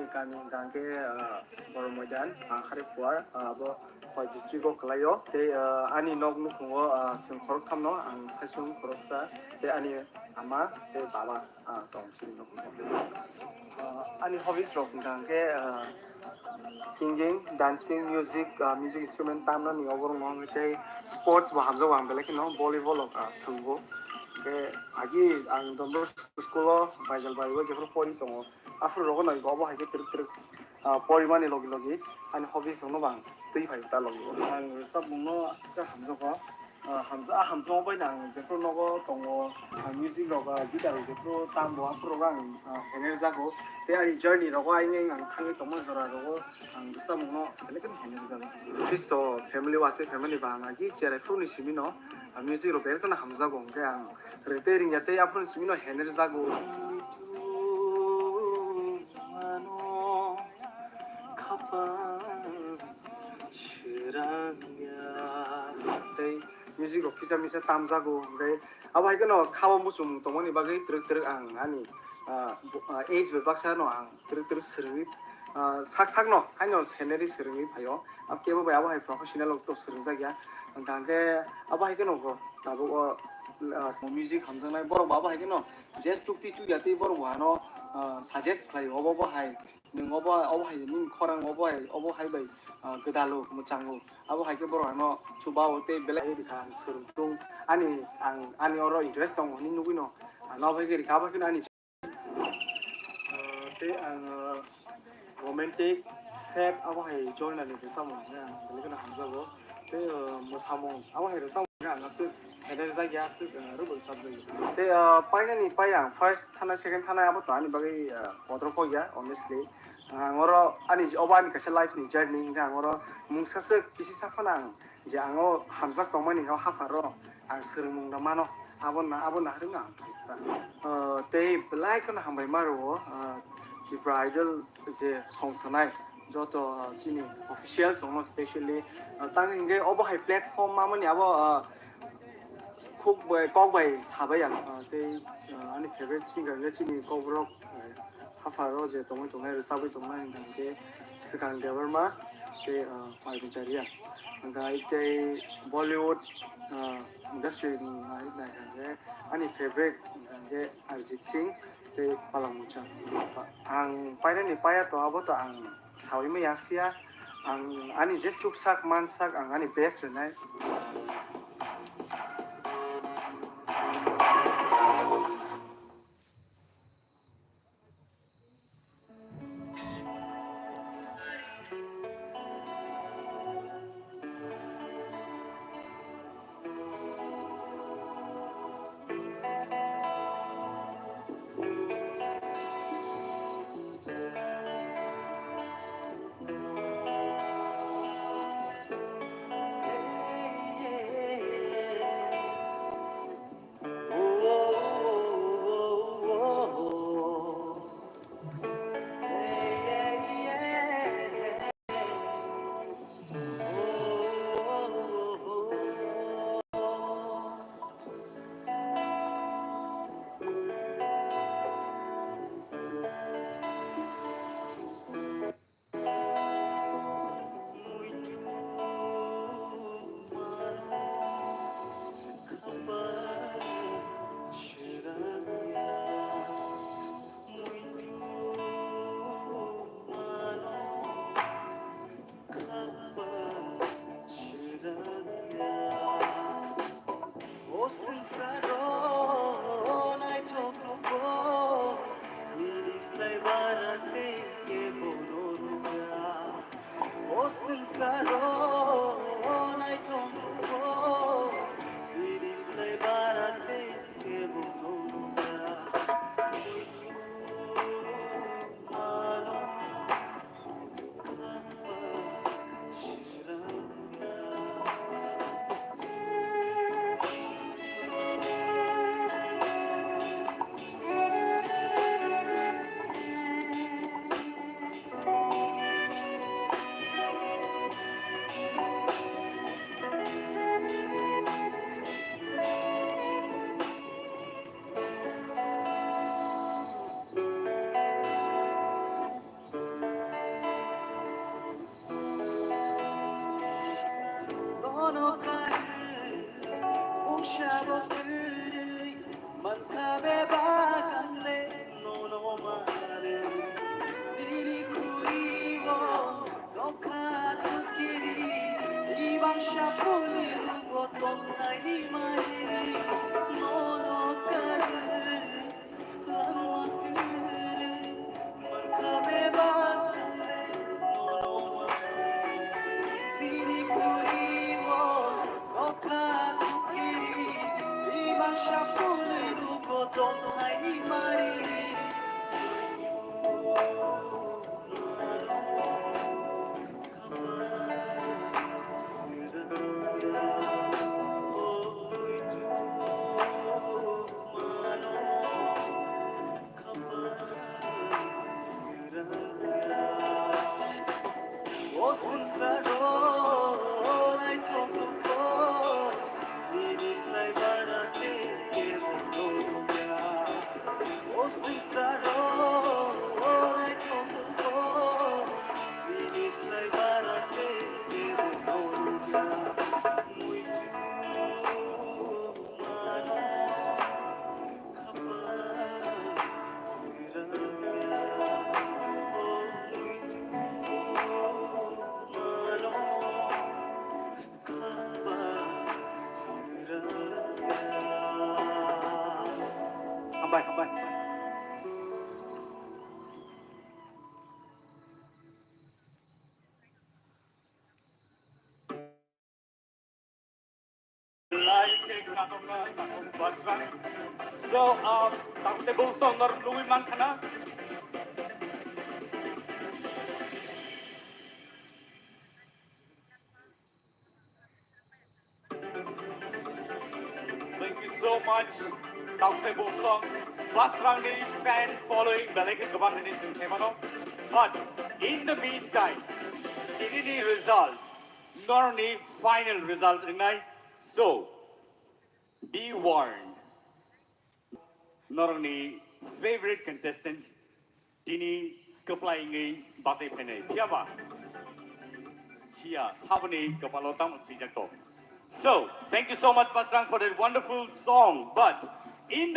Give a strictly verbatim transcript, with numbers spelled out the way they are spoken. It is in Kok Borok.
Kami hwnkha khe, ah, Borok Moidan, ah, Harikuar, ah, abo Khowai district o kwlaio. Tei, ah, ani nok nukhungo, ah, chwng khorokthamno, ang saichung khoroksa, tei ani ama tei baba, ah, tong chini nok nukhungo. Ah, ani hobbies rok hwnkha khe, ah, singing, dancing, music, ah, music instrument tamnani oborok no, tei sports bo hamjago ang belai kheno, volleyball rok, ah, thwngbo. Tei agi ang Don Bosco school o Baijal bai o jephru pori tongo. Aphuru rogo nai obo hai khe twrwk twrwk, ah, porimani logi logi ani hobbies rokno bo ang twi phai ta logi. Ang rwchapmungno aswk khe hamjago. Ah, hamja-, ah, hamjakma bai no ang jephru nogo tongo, ah, music rok, ah, guitar rok jephru tambo aphuru rogo ang, ah, henerjago. Tei ani journey rogo ayang ayang ang thangwi tongma jora rogo ang rwchapmungno belai kheno henerjago. Christo family o aswk family ba ang agi cherai phuru ni simi no, ah, music rok belai kheno hamjago hwnkhe ang Rwtwi ringya tei aphuru simi no hener jago. Tei music rok kisa misa tam jago, hwnkhe abo hai kheno khao muchung tongmani bagwi twrwk twrwk ang ani, ah, bo-, ah, age bai baksa no ang twrwk twrwk swrwngwi, ah, sak sak no haino scenery swrwngwi phaio. Abo kebo bai abo hai professional rok to swrwngjak ya. Hwnkhe abo hai kheno bo tabuk o, ah, music hamjaknai borok bo abo hai kheno je chukti chukya tei borok bo ano, ah, suggest khlaio, obo bo hai nwng obo, obo hai nini khorang obo hai, obo hai bai, ah, gwdalo mwchango. Abo hai khe borok ano chuba o tei belai hai rikha ang swrwng tung ani, ang ani oro interest tongo hinwi nugwi no, ano abo hai khe rikha, abo hai kheno ani Ah, tei ang, ah, romantic, sad abo hai joinani rwchapmung hwnwi ang belai kheno hamjago. Tei, ah, mwsamung abo hai rwchapmung hwnwi ang aswk henerjak ya, aswk, ah, rwbo rwchapjak ya. Tei, ah, painani pai ang first thanai, second thanai abo to ani bagwi, ah, kotor kok ya, honestly. Ang oro ani, obo ani kaisa life ni journey, hwnkhe ang oro mungsa swk kisi sak phano ang je ang o hamjak tongmani o hapharo ang swrwngmung no mano, abo na, abo naharwi no ang phai kha. Ah, tei belai kheno hambai ma rwo, ah, Tripura Idol je song sanai joto, ah, chini officials rokno specially, ah, tang hingke obo hai platform mamani abo, ah, khuk bai, kok bai sabai ang, ah, tei, ah, ani favorite singer hingke chini Kokborok, ah, hapharo je tongwi tongnai, rwchabwi tongnai hingke swkang Debbarma tei, ah, Parmita Reang. Hingke tei Bollywood, ah, industry ni nai, nai hingke ani favorite hingke Arijit Singh tei Palamucha. Ang painani paya to abo to ang sawi maya phiya, ang ani je chuksak mansak ang ani best rwnai. O swngcharo naithok nugo, nini slai bara tei kebono nukya. O swngcharo naithok nugo, nini slai bara tei kebono nukya. Kabe bagan le nono mare, dini kuiwo nokha tukiri, ibang sapuni rugo tongnai ni mai, nono kare langma tiri, markabe bagan le nono mare, dini kuiwo nokha tukiri, ibang sapuni rugo tongnai ni mai. O swngcharo naithok tongkho, nini slai bara khe kebo nukya. O swngcharo naithok tongkho, nini slai bara khe kebo nukya. Muitu mano. Hambai, hambai. Lai khe khnatokna Basrang. So, ah, takte bo song nor nugwi mankha na? Thank you so much. Takte bo song Basrang ni fan following belai khe kwbang hwnwi chwng sai mano. But in the meantime, tini ni result, norni final result wngnai. So, be warned. Norokni favorite contestants tini kwplai wngwi bachai phainai. Phiyaba? Siya, saboni kwpalo tamo swijak to. So, thank you so much, Basrang, for that wonderful song. But in the